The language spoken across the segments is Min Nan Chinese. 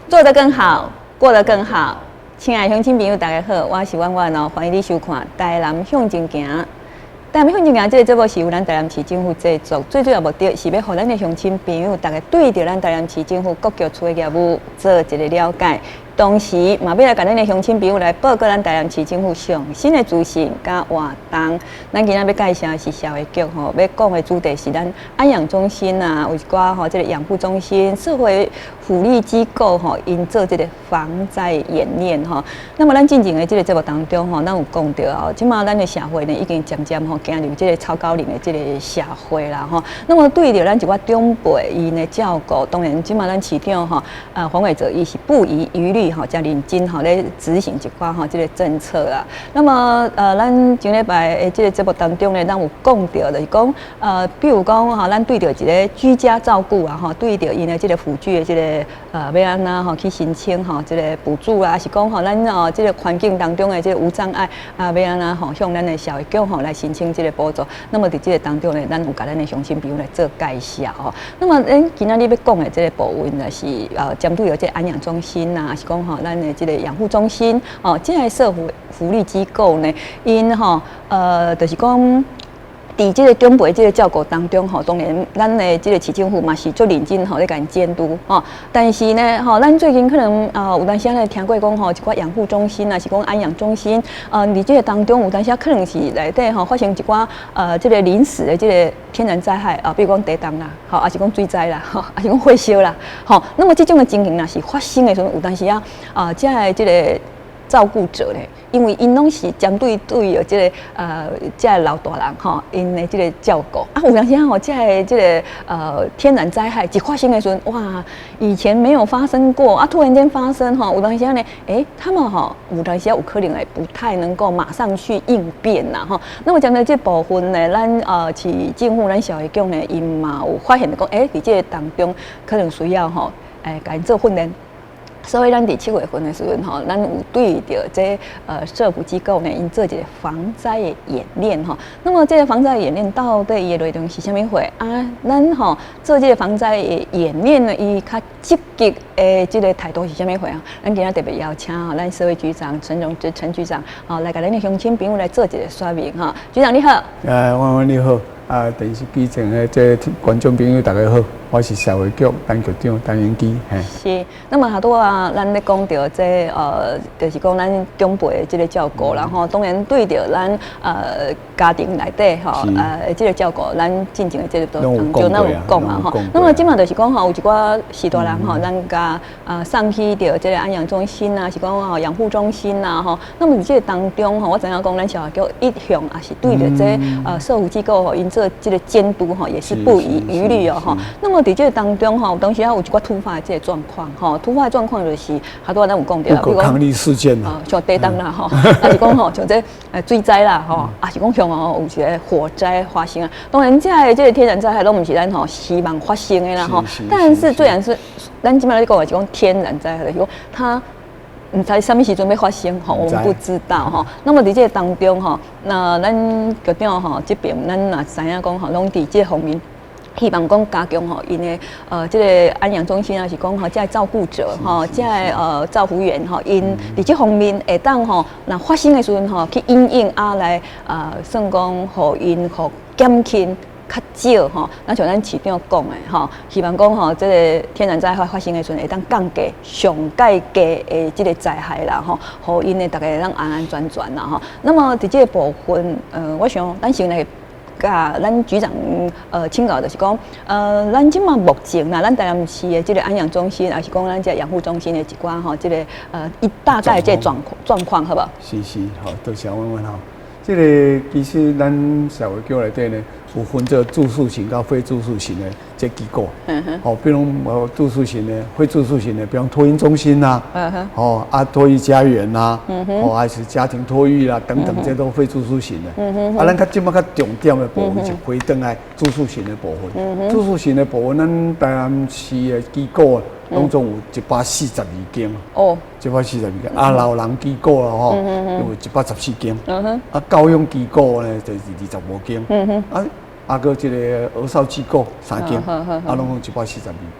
做得更好，過得更好。親愛鄉親朋友，大家好，我是婉婉哦，歡迎你收看《台南向前行》。台南向前行這个節目是由咱台南市政府製作，最主要目的是欲予咱的鄉親朋友，逐家對著咱台南市政府各局處的業務做一个了解。同時，嘛欲來共咱的鄉親朋友來報告咱台南市政府上新的資訊佮活動。咱今仔欲介紹的是社會局吼，欲講的主題是咱安養中心啊，有一寡吼這个養護中心、社會福利機構吼，𪜶做這个防災演練吼。那麼咱進前的這个節目當中吼，咱有講著哦，這馬咱的社會呢已經漸漸吼走入這个超高齡的這个社會啦吼。那麼對著咱一寡長輩𪜶的照顧，當然這馬咱市長吼，黃偉哲伊是不遺餘力吼，誠認真吼咧執行一寡吼這个政策啦。那麼咱上禮拜的這个節目當中呢，咱有講著就是講，比如講吼，咱對著一个居家照顧啊吼，對著𪜶的這个輔具的這个欲按怎吼去申請吼這个補助啊，是講吼咱哦這个環境當中的這个無障礙啊，欲按怎吼向咱的社會局吼來申請這个補助。那麼佇這个當中呢，咱有共咱的鄉親朋友來做介紹吼。那麼咱今仔日欲講的這个部分呢，是針對著這个安養中心啊，是講吼咱的這个養護中心哦，這个社會福利機構呢，𪜶吼就是講，佇這个長輩這个照顧當中吼，當然咱的這个市政府嘛是足認真吼咧共監督吼。但是呢吼，咱最近可能啊有當時仔聽過講吼，一寡養護中心啊，是講安養中心，佇這个當中有當時仔可能是內底吼發生一寡這个臨時的這个天然災害啊，比如講地動啦，吼，抑是講水災啦，吼，抑是講火燒啦，吼。那麼這種的情形若是發生的時陣，有當時仔啊，這个這个照顧者咧，因為𪜶攏是針對對著這个這个老大人吼，𪜶的這个照顧啊，有當時吼，這个這个天然災害一發生的時陣，哇，以前沒有發生過啊，突然間發生吼，有當時呢，他們吼有當時有可能會不太能夠馬上去應變啦吼。那麼針對這部分呢，咱市政府咱社會局呢，𪜶嘛有發現講，佇這个當中可能需要吼，共𪜶做訓練。所以咱佇7月份的時陣吼，咱有對著這社福機構呢，𪜶做一个防災的演練吼。那麼這个防災演練到底伊的內容是啥物貨啊？咱吼做這个防災的演練呢，伊較積極的這个態度是啥物貨啊？咱今仔特別邀請吼，咱社會局長陳榮之陳局長，吼來共咱的鄉親朋友來做一个說明吼。局長你好。婉婉你好，啊，電視機前的這觀眾朋友大家好，我是社會局陳局長陳榮基。是，那麼拄仔，咱咧講著這就是講咱長輩的這个照顧啦吼，當然對著咱家庭內底吼，這个照顧，咱進前的這个都就咱有講啊吼。那麼這馬就是講吼，有一寡序大人吼，咱共送去著這个安養中心啊，是講吼養護中心啊吼。那麼佇這个當中吼，我知影講咱社會局一向也是對著這社福機構吼，𪜶做這个監督吼，也是不遺餘力哦吼。那麼佇這个當中吼，當時啊有一寡突發的這个狀況吼，突發的狀況就是較拄仔咱有講著，不可抗力事件啊，像地動啦吼，抑是講吼像這水災啦吼，抑是講像哦有一个火災發生啊。當然，這个這个天然災害攏毋是咱吼希望發生的啦吼。但是雖然是咱這馬咧講的是講天然災害，就是講它毋知啥物時陣欲發生吼，我們不知道吼。那麼佇這个當中吼，那咱局長吼這邊咱也知影講吼，攏佇這方面。希望講加強吼，𪜶的這个安養中心啊，是講吼，這个照顧者吼，這个照護員吼，𪜶佇這方面會當吼，若發生的時陣吼，去因應啊來算講予𪜶予減輕較少吼。那像咱市長講的吼，希望講吼，這个天然災害發生的時陣，會當降低上蓋低的這个災害啦吼，予𪜶的逐家攏安安全全啦吼。那麼佇這个部分，我想咱先來共咱局長請教，就是講，咱這馬目前啦，咱台南市的這个安養中心，抑是講咱這個養護中心的一寡吼，這个一大概這個狀況，好無？是是，好，多謝婉婉吼。這个其實咱社會局內底呢，有分做住宿型佮非住宿型的這機構。好，比如講住宿型的、非住宿型的，比如托嬰中心啦，哦啊，托育家園啦，哦還是家庭托育啦等等，這都非住宿型的。啊，咱較這馬較重點的部分是回轉來住宿型的部分。住宿型的部分，咱台南市的機構攏總有142間。142間。啊，老人機構啦吼，有114間。啊，教養機構呢，就是25間。啊，啊，閣這个兒少機構三間，啊，攏總142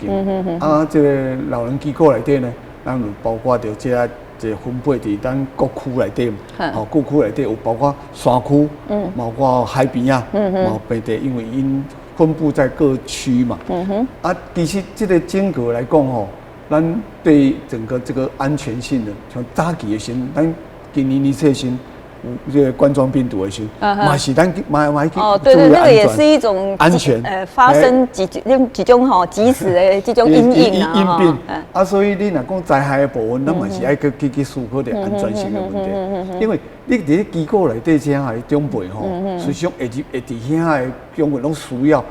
間。啊，這个老人機構內底呢，咱有包括著這個這個分配佇咱各區內底，吼，各區內底有包括山區，包括海邊仔，嘛有平地，因為𪜶分布在各區嘛。啊，其實這個整個來講吼，咱對整個這個安全性的，像早期的時陣，咱今年年初時有這個冠狀病毒的時陣，嘛是咱嘛嘛去哦，對對，那個也是一種安全，發生幾種吼即時的這種因應啊，應變啊，所以你若講災害的部分，咱嘛是愛去思考著安全性的問題，因為你佇咧機構內底遮的長輩吼，實際上會入會佇遐的長輩攏需要，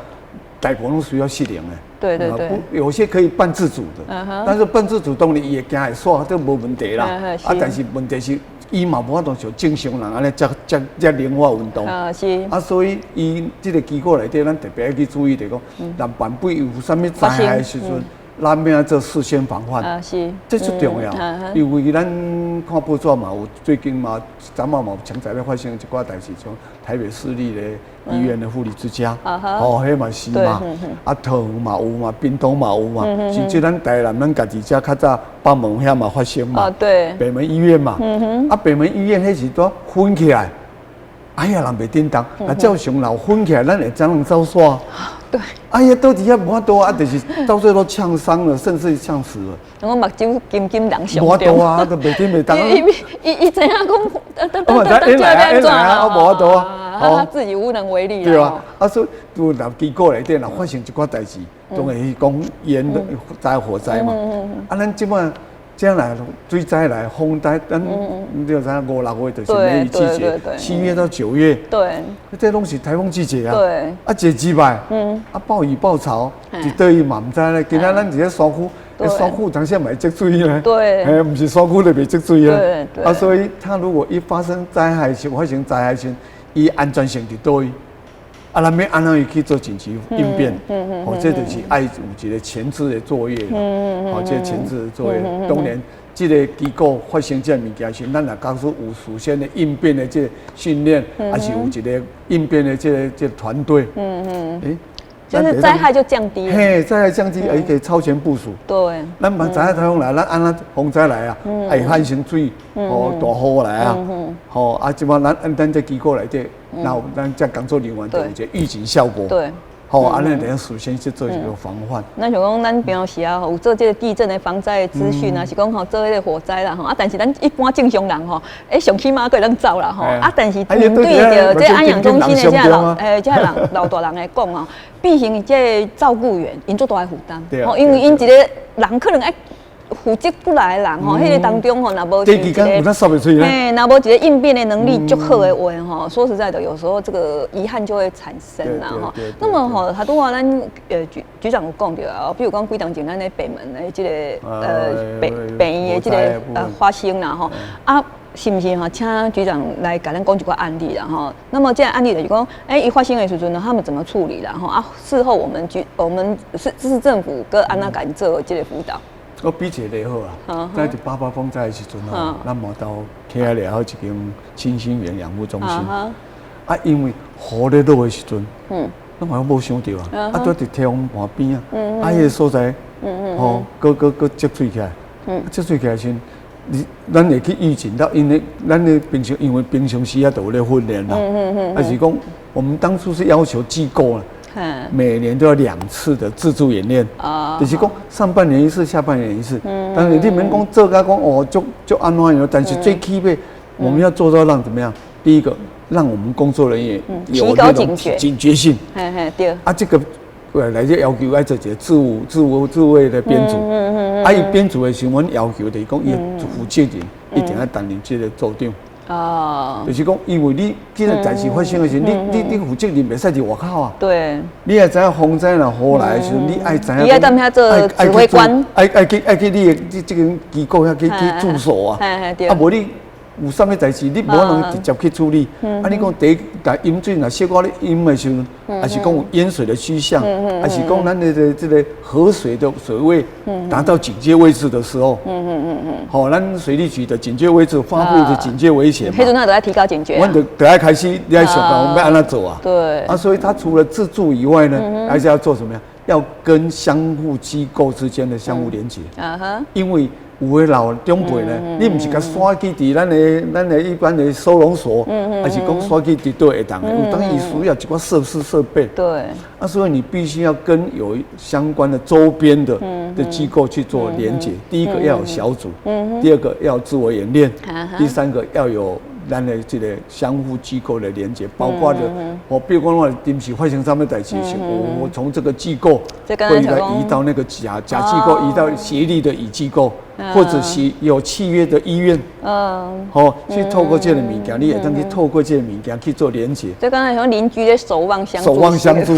大部分攏需要失能的。不，有些可以半自主的，但是半自主當然伊會行會煞，這無問題啦。啊，但是問題是，伊嘛無法度像正常人按呢遮遮遮靈活運動。啊，所以伊這個機構內底，咱特別愛去注意，就是講，若萬不有啥物災害的時陣，咱欲按怎做事先防範。這最重要。因為咱看報紙嘛有，最近嘛，昨晚嘛有強在咧發生一寡代誌，像台北市立的醫院的護理之家，哦，彼嘛是嘛，啊，桃園嘛有嘛，屏東嘛有嘛，甚至咱台南咱家己遮較早北門遐嘛發生嘛，北門醫院嘛，啊，北門醫院彼是都分起來，哎呀，人袂振動，啊，照常若分起來，咱會怎樣走煞？哎呀，倒佇遐無法度啊，就是到最後都嗆傷了，甚至嗆死了。我目睭金金人上無法度啊，都袂振袂動。伊伊伊知影講，我知影來啊，來啊，我無法度啊。他自己無能為力。對啊，啊所以有若機構內底若發生一寡代誌，總會講煙災火災嘛。啊，咱這擺將來水災來風災，咱你就知影五六月就是梅雨季節，7月到9月。這攏是颱風季節啊。啊，一禮拜，啊，暴雨暴潮，佇佗位嘛毋知咧。今仔咱佇咧山區，山區有當時嘛會積水咧。嘿，毋是山區就袂積水啊。啊，所以他如果一發生災害時，發生災害時，伊安全性佇佗位？啊，咱欲按怎去做緊急應變？哦，這就是愛有一個前置的作業。哦，這個前置的作業，當然，這個機構發生這個物件時，咱若假使有事先的應變的這個訓練，還是有一個應變的這個團隊。就是災害就降低了。嘿，災害降低，還可以超前部署。咱嘛知影颱風來，咱按怎風災來啊？會發生水，哦，大雨來啊。吼，啊，這擺咱咱這機構內底，那咱這工作人員就有一個預警效果。吼，按呢會使事先去做一個防範。咱像講，咱平常時啊，有做這個地震的防災資訊啊，是講吼做彼個火災啦吼。啊，但是咱一般正常人吼，欸，上起碼閣會當走啦吼。啊，但是面對著這安養中心的這老這老老大人來講吼，變成這個照顧員，𪜶足大的負擔。吼，因為𪜶一個人可能愛負責幾來个人吼，彼個當中吼，若無一個，嘿，若無一個應變的能力足好的話吼，說實在的，有時候這個遺憾就會產生啦吼。那麼吼，頭拄仔咱局局長有講著啊，比如講幾當前咱咧北門的這個病院的這個發生啦吼，啊，是毋是吼？請局長來共咱講一個案例啦吼。那麼這個案例就是講，欸，伊發生的時陣呢，他們怎麼處理啦吼？啊，事後我們局我們市市政府閣按怎共做這個輔導？我比一個例好啊，在佇八八風災的時陣吼，咱嘛到起來了後一間清心園養護中心，啊，因為雨咧落的時陣，咱嘛無想著啊，啊，拄佇天空旁邊啊，啊，彼個所在，吼，閣閣閣積水起來，積水起來時，你咱會去預警到，因為咱的平常因為平常時啊都有咧訓練啦，還是講我們當初是要求機構啊。每年都要兩次的自助演練，就是講上半年一次，下半年一次。但是你免講做甲講哦，足足按怎樣，但是最起碼我們要做到讓怎麼樣？第一個，讓我們工作人員有那種警覺性。對。啊，這個來這要求愛做一個自我自衛的編組。啊，伊編組的時，阮要求就是講，伊負責人一定愛擔任這個組長。就是講，因為你這個代誌發生的時候，你負責任袂使佇外口啊。你愛知影風災若雨來的時陣，你愛知影。你愛踮遐做指揮官。愛去你的這這間機構遐去駐守啊。啊，無你有啥物代誌，你無可能直接去處理。啊，你講第一，但飲水若小可咧淹的時陣，還是講有淹水的趨向，還是講咱的這個河水的水位達到警戒位置的時候，好，咱水利局的警戒位置發布的警戒危險。彼陣仔就愛提高警覺。阮就得愛開始，你愛想講我們按怎做啊？啊，所以他除了自助以外呢，還是要做什麼樣？要跟相互機構之間的相互連結。因為有的老長輩呢，你毋是共徙去佇咱的一般的收容所，還是講徙去佇佗會當的？有當伊需要一寡設施設備。啊，所以你必須要跟有相關的周邊的機構去做連結。第一個要有小組，第二個要自我演練，第三個要有咱的這個相互機構的連結，包括的我比如講我臨時發生啥物代誌，是我從這個機構會來移到那個甲甲機構，移到協力的乙機構，或者是有契約的醫院，好，去透過這個物件，你會當去透過這個物件去做連結。就敢若像鄰居咧守望相助。守望相助。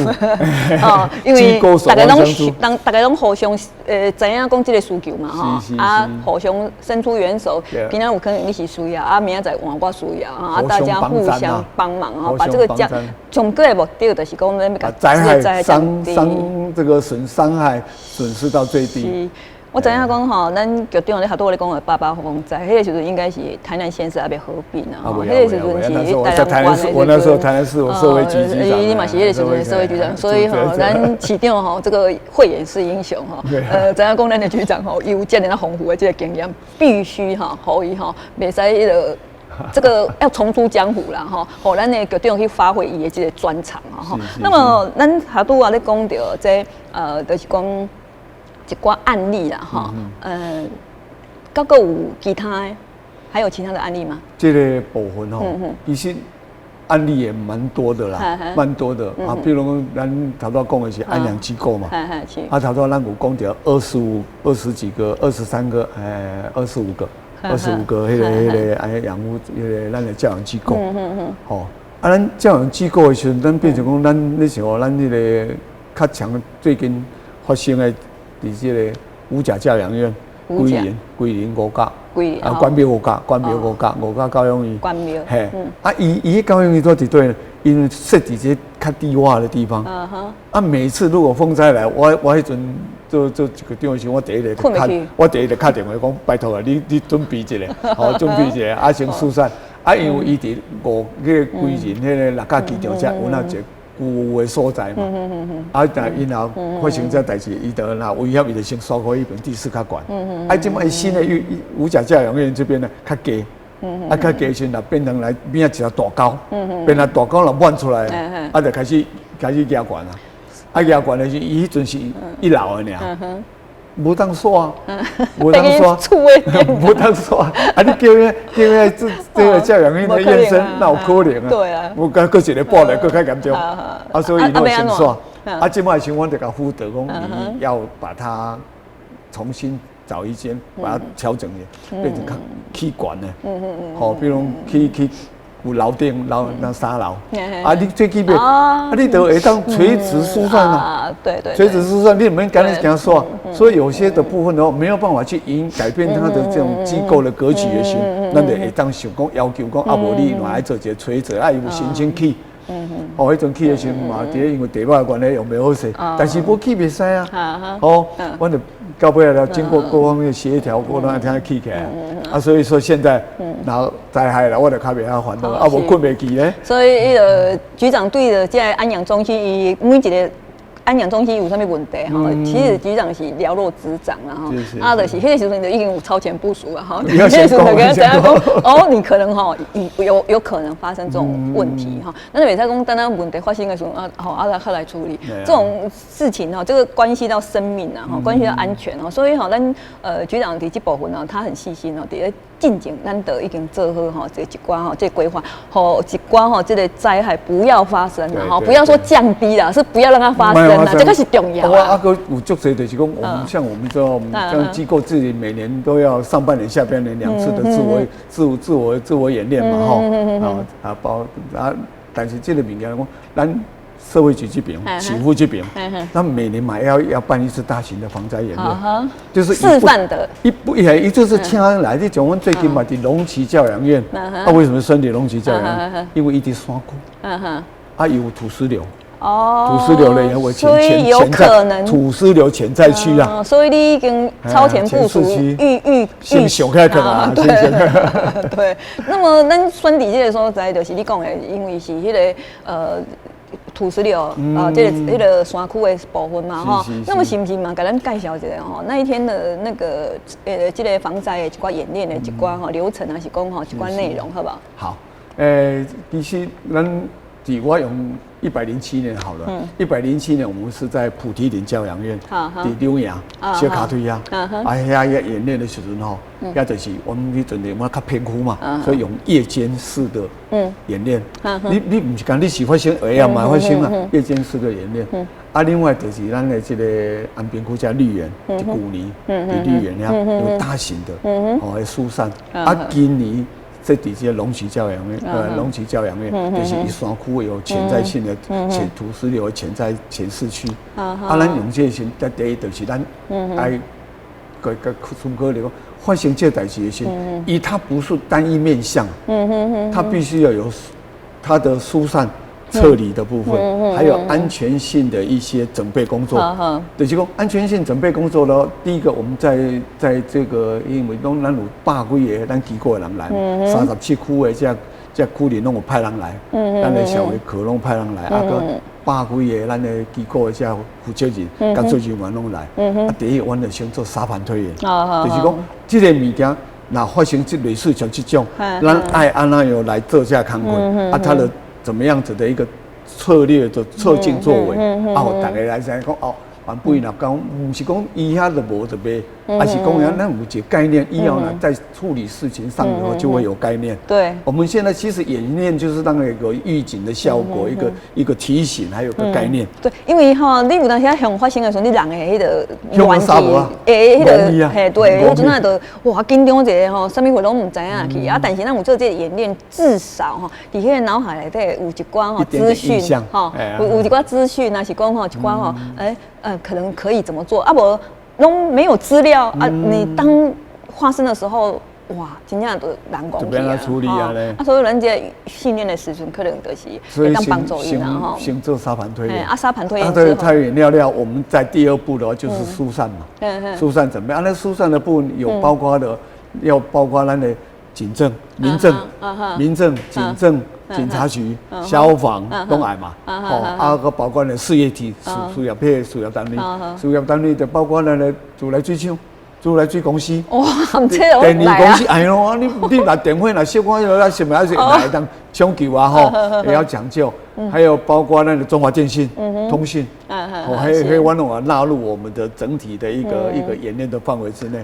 哦，因為大家攏當大家攏互相知影講這個需求嘛，吼，啊，互相伸出援手。今仔有可能你是需要，啊，明仔載換我需要，啊，大家互相幫忙，吼，把這個降，終極的目的就是講咱欲共災害傷傷這個損傷害損失到最低。我知影講吼，咱局長咧頭拄仔咧講的八八風災，彼個時陣應該是台南縣市猶未合併啊，吼，彼個時陣是台南縣。我那時候台南市我社會局局長，你嘛是彼個時陣社會局長，所以吼，咱市長吼，這個慧眼識英雄吼，知影講咱的局長吼，伊有遮爾仔豐富的這個經驗，必須吼，予伊吼，袂使彼個。這個要重出江湖啦，吼，予咱的局長去發揮伊的這個專長啊，吼。那麼咱頭拄仔咧講著這就是講一寡案例啦，吼，閣閣有其他的，還有其他的案例嗎？這個部分吼，其實案例也蠻多的啦，蠻多的啊。比如講，咱頭拄講的是安養機構嘛，啊，頭拄咱有講著25、20幾個、23個，25個。25個彼個安養護，彼個咱的教養機構，吼，啊，咱教養機構的時陣，咱變成講，咱那時候咱彼個較常最近發生的，佇這個五甲教養院，歸仁五甲，啊，關廟五甲，關廟五甲，五甲教養院，關廟，嘿，啊，伊教養院都佇佗，因為設佇這較低窪的地方，啊，每次如果風災來，我彼陣做一個長的時，我第一個就敲，我第一個敲電話講，拜託啊，你準備一下，好，準備一下，啊，先疏散，啊，因為伊佇五彼個歸仁彼個六甲機場遮有那一個舊的所在嘛，啊，但𪜶若發生這代誌，伊就若危險，伊就先徙去彼邊地勢較懸。啊，這擺新的五甲教養院這邊呢，較低，啊，較低時若變成來邊仔一條大溝，變成大溝若滿出來，啊，就開始壓懸啊，啊，壓懸的時，伊彼陣是一樓的爾，無當徙，無當徙，無當徙，啊！你叫彼這個教養院的驗身，哪有可能啊？對啊，無閣一个爆來，閣較嚴重，啊，所以伊會先徙。啊，這擺時阮就共輔導講，你要把它重新找一間，把它調整的，變成較起懸的。好，比如講起有樓頂樓那三樓，啊，你最起碼，啊，你都會當垂直疏散啊。垂直疏散，你毋免趕緊行徙。所以有些的部分的話，沒有辦法去改變它的這種機構的格局的時候，咱就會當想講要求講，啊，無你若愛做一個垂直，啊，伊有申請起。哦，彼陣起的時陣嘛，佇咧因為地貌的關係用袂好勢，但是無起袂使啊。哦，阮就到尾了，經過各方面協調過，咱才起起來。啊，所以說現在然後災害了，我就較袂遐煩惱，啊，無睏袂去咧。所以，彼個局長對著這個安養中心，伊每一個安養中心有啥物問題吼？其實局長是了若指掌啦吼。啊，就是彼個時陣就已經有超前部署了吼。彼個時陣就共知影講，哦，你可能吼有可能發生這種問題哈。那你袂使講等到問題發生的時陣啊，吼啊來較來處理這種事情吼，這個關係到生命啊，吼，關係到安全哦。所以吼，咱局長佇這部分哦，他很細心哦，佇咧進前咱都已經做好吼，這一寡吼，這規劃，予一寡吼，這個災害不要發生啦，吼，不要說降低啦，是不要讓它發生啦，這個是重要。我啊閣有足濟就是講，我們像我們這種像機構自己每年都要上半年、下半年兩次的自我演練嘛，吼，啊包啊，但是這個物件講，咱社會局這邊、市府這邊，他每年嘛要辦一次大型的防災演練，就是示範的，一不一一就是請來，你像阮最近嘛，佇龍崎教養院，啊，為什麼選佇龍崎教養院？因為伊佇山區，啊，有土石流。哦，土石流的因為潛在土石流潛在區啊，所以你已經超前部署，預預先想開可能，對對。那麼咱選佇這個所在，就是你講的，因為是彼個。土石流啊，這個山區的部分嘛吼。那麼是毋是嘛？共咱介紹一下吼，那一天的那個這個防災的一寡演練的一寡吼流程，還是講吼一寡內容，好無？好，其實咱佇我用一百零七年好了，一百零七年我們是在菩提林教養院，佇柳營小跤腿遐，啊遐演練的時陣吼，遐就是我們彼陣我們較偏區嘛，所以用夜間式的演練。你毋是講你是發生會啊嘛發生啊，夜間式的演練。啊，另外就是咱的這個安平區遮綠園，就舊年佇綠園遐有大型的哦，疏散。啊，今年這佇這個龍崎教養院，龍崎教養院就是伊山區有潛在性的潛土石流潛在潛勢區。啊，咱用這個時，第一就是咱愛個個從科來講，發生這代誌的時，伊它不是單一面向，它必須要有它的疏散撤離的部分，還有安全性的一些準備工作。就是講安全性準備工作呢，第一個我們在這個，因為攏咱有百幾个咱機構的人來，37區的這區裡攏有派人來，咱的社會科攏派人來，啊閣百幾个咱的機構的這負責人、工作人員攏來。啊，第一，阮就先做沙盤推演，就是講這個物件若發生這類似像這種，咱愛按怎樣來做這工課，啊，它的怎麼樣子的一個策略的策進作為，啊，予大家來知講哦，萬不若講，毋是講伊遐就無特別，而是講咱有一個概念，以後呢，在處理事情上的話就會有概念。我們現在其實演練就是當一個預警的效果，一個提醒，還有個概念。對，因為吼，你有當時向發生的時候，你人會彼個亂去，會彼個嘿，對，彼陣仔就哇緊張一下吼，啥物貨攏毋知影去啊。但是咱有做這個演練，至少吼，佇彼個腦海內底有一寡吼資訊，吼，有一寡資訊，啊是講吼一寡吼，可能可以怎麼做啊？無攏沒有資料啊！你當發生的時候，哇，真正都難講去啊！處理啊咧。啊，所以咱這訓練的時陣，可能就是會當幫助伊啦吼。先做沙盤推演。啊，沙盤推演。對，推演了了，我們在第二步的話就是疏散嘛。疏散準備啊，那疏散的部分有包括的，要包括咱的警政、民政、民政、警政、警察局、消防攏愛嘛，吼啊閣包括咧事業體、事業撇事業單位、事業單位就包括咱的自來水廠、自來水公司。哇，這電力公司，哎喲，你若電火若小可那是毋是來當搶救啊？吼，也要講究。還有包括那個中華電信、通訊，哦，還有阮攏納入我們的整體的一個演練的範圍之內。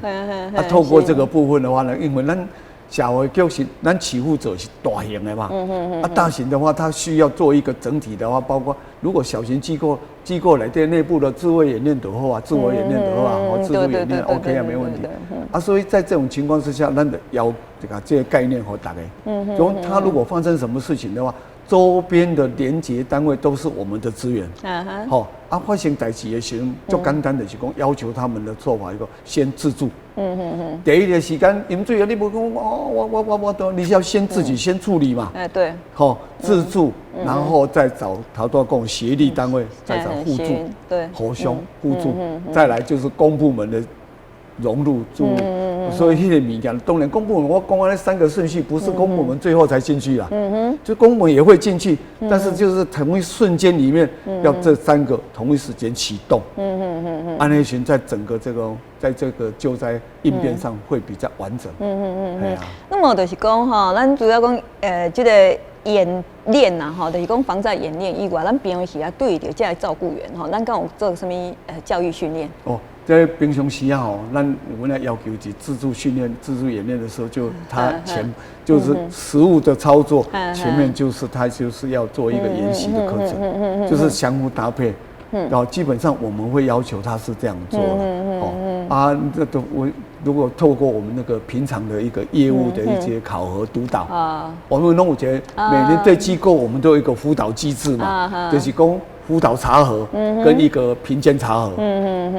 啊，透過這個部分的話呢，因為咱社會局是咱起負責是大型的嘛，啊，大型的話，它需要做一個整體的話，包括如果小型機構來對內部的自衛演練的話，自我演練的話，哦，自主演練 OK 啊，沒問題。啊，所以在這種情況之下，咱得要這個概念予大家。就他如果發生什麼事情的話，周邊的連結單位都是我們的資源。好，啊，發生代誌的時陣，最簡單的是講要求他們的做法一個先自助。第一個時間飲水啊，你無講哦，我都，你是要先自己先處理嘛。哎，對。好，自助，然後再找頭拄講協力單位，再找互助，互相互助，再來就是公部門的融入注入。所以彼个物件，當然公部門我講完那三個順序，不是公部門最後才進去啦。就公部門也會進去，但是就是同一瞬間裡面要這三個同一時間啟動。按呢時在整個這個在這個救災應變上會比較完整。那麼就是講吼，咱主要講這個演練呐，吼，就是講防災演練以外，咱平常時啊對著這个照顧員吼，咱敢有做啥物教育訓練？哦，在平常時啊吼，咱阮來要求是自助訓練、自助演練的時候，就他前就是實務的操作，前面就是他就是要做一個研習的課程，就是相互搭配。然後基本上我們會要求他是這樣做的。哦啊，這都我如果透過我們那個平常的一個業務的一些考核督導，啊，我們攏有一個每年對機構我們都有一個輔導機制嘛，就是講輔導查核跟一個評鑑查核。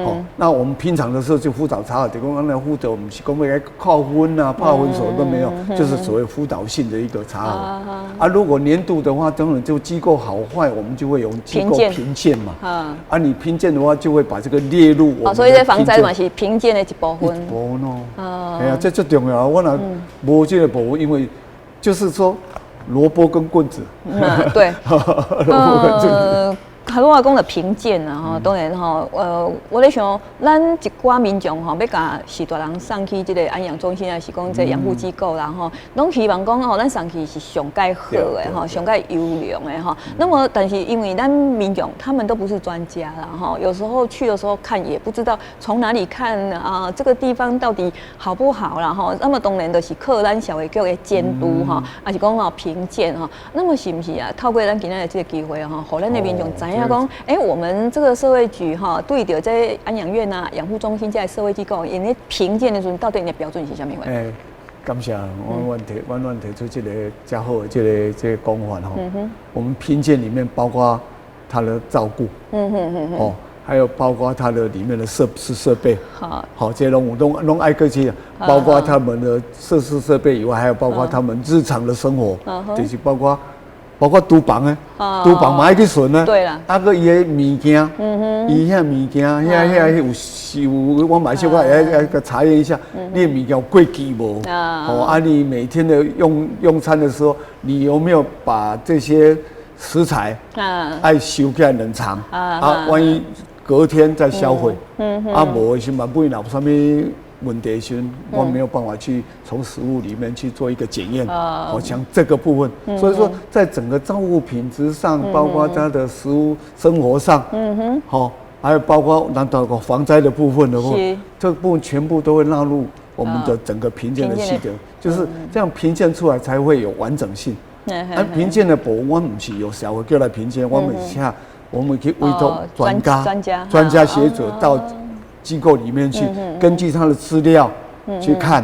好，那我們平常的時候就輔導查核，就講來輔導，毋是講欲來扣分啊、扣分什麼都沒有，就是所謂輔導性的一個查核。啊，如果年度的話，當然就機構好壞，我們就會用機構評鑑嘛。啊，你評鑑的話，就會把這個列入我們。所以這防災嘛是評鑑的一部分。一部分咯。哎呀，這最重要。我若無這個部分，因為就是說，蘿蔔跟棍子。嗯，對，蘿蔔跟棍子。頭拄仔講著評鑑啊，吼，當然吼，我咧想，咱一寡民眾吼，欲共序大人送去這個安養中心啊，是講這養護機構啦，吼，攏希望講吼，咱送去是上蓋好的吼，上蓋優良的吼。那麼，但是因為咱民眾他們都不是專家啦，吼，有時候去的時候看也不知道從哪裡看啊，這個地方到底好不好啦，吼。那麼當然就是靠咱社會局的監督吼，抑是講吼評鑑吼。那麼是毋是啊？透過咱今仔的這個機會吼，予咱的民眾知影講，欸，我們這個社會局哈，對著這安養院啊、養護中心這個社會機構，𪜶咧評鑑的時陣，到底𪜶的標準是啥物款？欸，感謝阮提出這個較好的這個講法吼。我們評鑑裡面包括他的照顧，哦，還有包括他的裡面的設施設備，好，這攏攏愛過去，包括他們的設施設備以外，還有包括他們日常的生活，就是包括廚房呢，廚房嘛愛去巡呢。對啦。啊，閣伊的物件，伊遐物件，遐有是有，我嘛小可愛愛查驗一下，你的物件有過期無？哦，啊，你每天的用餐的時候，你有沒有把這些食材愛收起來冷藏？啊，萬一隔天再銷毀，啊，無的時萬不若有啥物問題時，我沒有辦法去從食物裡面去做一個檢驗。好像這個部分，所以說在整個照顧品質上，包括他的食物生活上，好，還有包括那個防災的部分的話，這個部分全部都會納入我們的整個評鑑的細則，就是這樣評鑑出來才會有完整性。啊，評鑑的部分，我毋是由社會局來評鑑，我們下我們去委託專家、專家學者到機構裡面去，根據他的資料去看，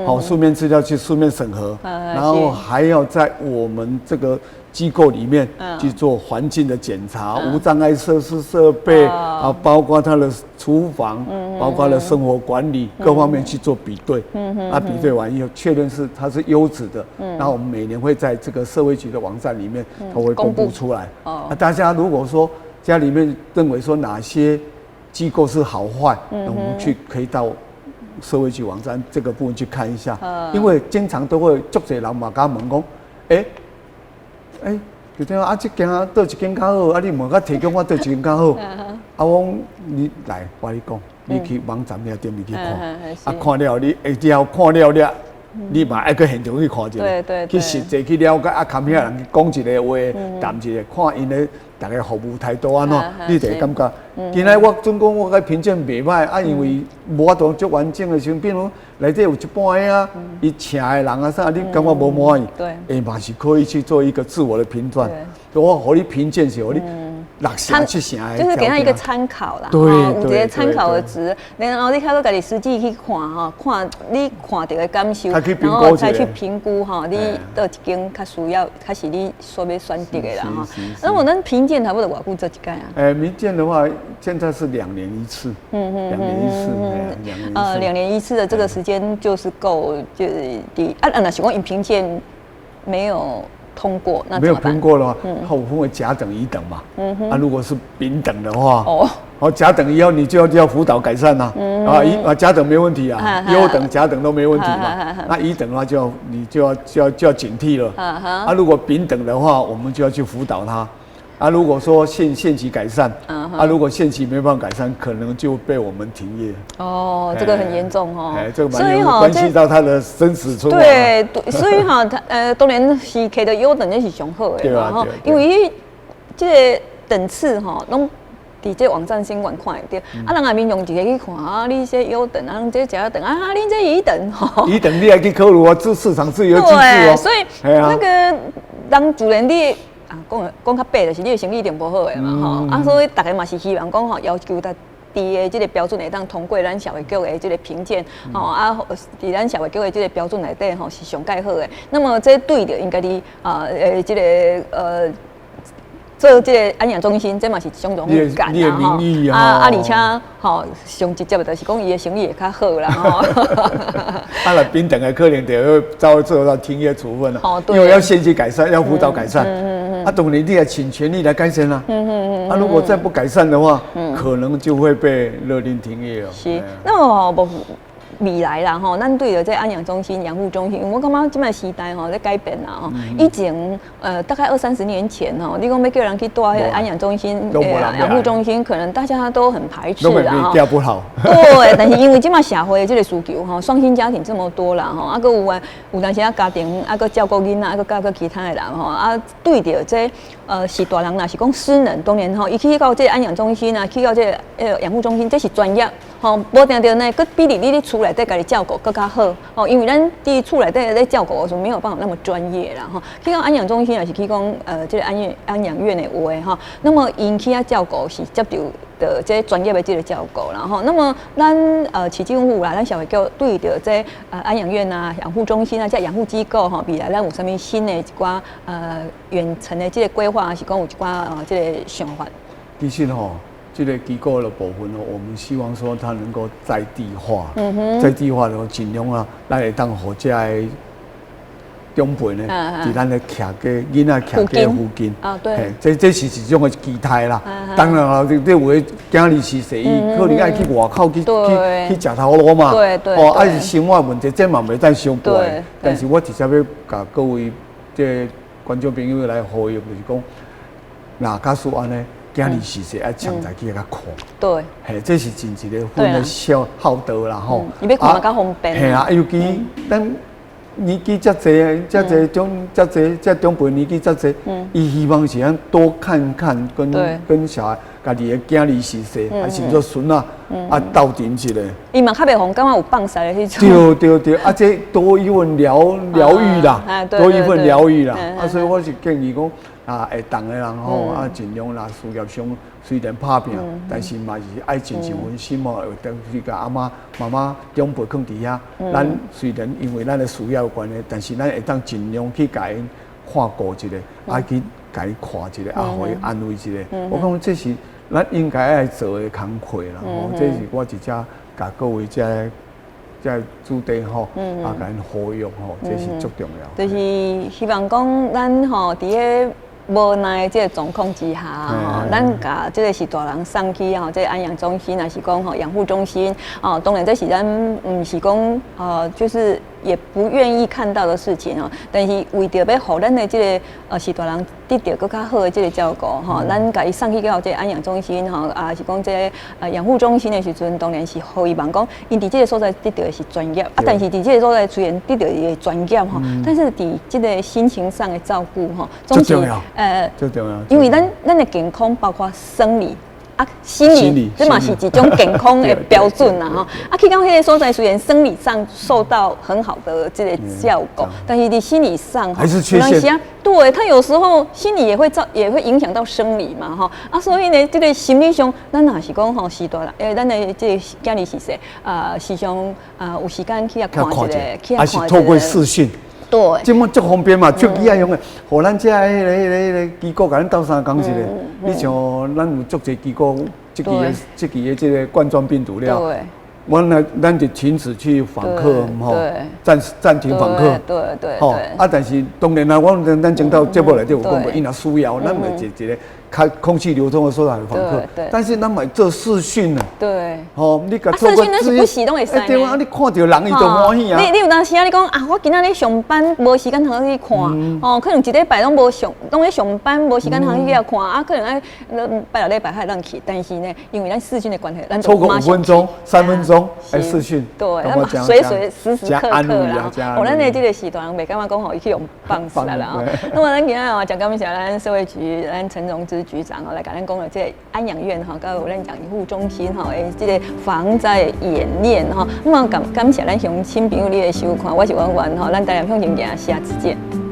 好，書面資料去書面審核，然後還要在我們這個機構裡面去做環境的檢查，無障礙設施設備啊，包括他的廚房，包括了生活管理各方面去做比對，啊，比對完以後確認是它是優質的，然後我們每年會在這個社會局的網站裡面，它會公布出來。啊，大家如果說家裡面認為說哪些機構是好壞，那我們去可以到社會局網站這個部分去看一下，因為經常都會足濟人嘛共問講，欸欸，就這樣啊，這間佗一間較好，啊，你毋佮提供我佗一間較好，啊，我講你來，我共你講，你去網站遐頂面去看，啊，看了你會了看了了，你嘛愛去現場去看一下，去實際去了解，啊，共遐人去講一个話，談一下，看𪜶的逐个服務態度按怎，你就會感覺。今仔我準講我共評鑑袂䆀，啊，因為無法度足完整的時陣，比如內底有一半个啊，伊請的人啊啥，你感覺無滿意，欸嘛是可以去做一個自我的評斷。我予你評鑑是予你六成七成的，就是給他一個參考啦，有一個參考的值，然後你較閣家己實際去看吼，看你看著的感受，然後再去評估吼，你佗一間較需要，較是你所欲選擇的啦吼。那麼咱評鑑差不多偌久做一擺啊？欸，評鑑的話，現在是兩年一次，兩年一次，兩年。兩年一次的這個時間就是夠，就是第啊，若是講𪜶評鑑沒有通過，那沒有通過的話，那我分為甲等、乙等嘛。啊，如果是丙等的話，哦，好，甲等以後你就要輔導改善啦。啊，乙啊甲等沒問題啊，優等、甲等都沒問題嘛。那乙等的話就要你就要警惕了。啊，如果丙等的話，我們就要去輔導他。啊，如果說限期改善，啊，如果限期沒辦法改善，可能就被我們停業。哦，這個很嚴重哦。哎，這個蠻嚴重，關係到他的生死存亡。對，所以哈，他當然是摕著優等，這是上好的。對啊，因為這個等次哈，攏佇這網站先看會著。啊，人也民眾直接去看啊，你這優等啊，這甲等啊，你這乙等吼。乙等你愛去考慮啊，這市場自由機制哦。對，所以那個人自然你。啊，講講較白就是你的生意一定無好的嘛吼，啊，所以逐家嘛是希望講吼，要求家己的這個標準會當通過咱社會局的這個評鑑，吼啊，佇咱社會局的這個標準內底吼是上蓋好的。那麼這對著𪜶家己啊，這個做這個安養中心，這嘛是一種榮譽感啦吼。啊啊，而且吼，上直接的就是講伊的生意會較好啦吼。啊，若丙等的可能就會遭受到停業處分了。因為要限期改善，要輔導改善。啊，當然你也盡全力來改善啦。啊，如果再不改善的話，可能就會被勒令停業哦。是，那麼無未來啦吼，咱對著這安養中心、養護中心，因為我感覺這擺時代吼咧改變啦吼。以前大概二三十年前吼，你講欲叫人去蹛彼個安養中心、養護中心，可能大家都很排斥啦吼。不好。對，但是因為這擺社會的這個需求吼，雙薪家庭這麼多啦吼，啊，閣有啊有當時啊家庭啊，閣照顧囡仔，啊，閣教顧其他的人吼，啊，對著這序大人若是講失能，當然吼，伊去到這個安養中心啊，去到這個養護中心，這是專業。吼，無定著呢，閣比你佇厝內底家己照顧閣較好。吼，因為咱佇厝內底咧照顧的時陣，沒有辦法那麼專業啦。吼，去到安養中心，抑是去講這個安養院的話吼，那麼𪜶去遐照顧是接著著這專業的這個照顧啦。吼，那麼咱市政府啦，咱社會局對著這安養院啊、養護中心啊、這養護機構吼，未來咱有啥物新的一寡遠程的這個規劃，抑是講有一寡這個想法？其實吼，這個機構的部分呢，我們希望說它能夠在地化，在地化的話，盡量啊，咱會當予這个長輩呢，佇咱的徛家囡仔徛家附近。啊，對，這是一種的期待啦。當然啦，這有的囝兒序細，伊可能愛去外口去食頭路嘛。哦，啊是生活問題，這嘛袂當傷怪。但是我直接欲共各位這觀眾朋友來呼籲，就是講，若假使按呢，囝兒序細愛常在去遐看。嘿，這是真一個份的孝孝道啦吼。伊欲看嘛較方便。嘿啊，尤其咱年紀遮濟，遮濟長，遮濟遮長輩年紀遮濟，伊希望是按多看看跟小孩家己的囝兒序細，還是說孫仔啊鬥陣一下。伊嘛較袂予感覺有放肆的彼種。對對對，啊，這多一份療癒啦，多一份療癒啦。啊，所以我是建議講，啊，會當的人吼，啊，盡量啦，事業上雖然拍拚，但是嘛是愛盡一份心哦，會當去共阿嬤、媽媽長輩囥佇遐。咱雖然因為咱的事業有關係，但是咱會當盡量去共𪜶看顧一下，啊去共伊看一下，啊，予伊安慰一下。我感覺這是咱應該愛做的工課啦。吼，這是我一隻共各位這主題吼，啊，共𪜶呼籲吼，這是足重要。就是希望講咱吼佇咧無奈這個狀況之下，吼，咱共這個序大人送去吼，這個安養中心，抑是講吼養護中心，哦，當然這是咱毋是講，就是也不願意看到的事情哦。但是為著欲予咱的這個序大人得著閣較好的這個照顧吼，咱共伊送去到這個安養中心吼，啊是講這個養護中心的時陣，當然是予伊望講，𪜶佇這個所在得著的是專業，啊，但是佇這個所在雖然得著伊的專業吼，但是佇這個心情上的照顧吼，總是最重要，因為咱的健康包括生理啊，心理，這嘛是一種健康的標準啦吼。啊，去到彼個所在，雖然生理上受到很好的這個照顧，但是佇心理上還是缺陷。對，他有時候心理也會造，也會影響到生理嘛吼。啊，所以呢，這個心理上，咱若是講吼，序大人，欸，咱的這個囝兒序細啊，時常啊有時間去遐看一下，去遐看一下。透過視訊。這麼足方便嘛，手機愛用的，予咱這彼個機構共咱鬥相共一下。你像咱有足濟機構，這期的這個冠狀病毒了，阮來咱就停止去訪客，吼，暫停訪客，吼，啊，但是當然啦，我咱前頭節目內底有講過，伊若需要，咱嘛一個開空氣流通的所在訪客，但是咱嘛做視訊啊，吼，你共視訊咱是不時攏會使。對啊，你看著人伊就歡喜啊。你有當時啊，你講啊，我今仔日上班無時間通去看，哦，可能一禮拜攏無上，攏咧上班無時間通去遐看，啊，可能愛拜六禮拜才會當去，但是呢，因為咱視訊的關係，咱錯過5分鐘、3分鐘來視訊，對，咱隨隨時時刻刻啦。哦，咱的這個序大人袂感覺講吼，伊去予放肆啦。那麼咱今仔哦，誠感謝咱社會局咱陳榮之局長哦，來共咱講著這個安養院吼，佮有咱養護中心吼，的這個防災演練吼。那麼感謝咱鄉親朋友你的收看，我是婉婉吼，咱台南向前行，下次見。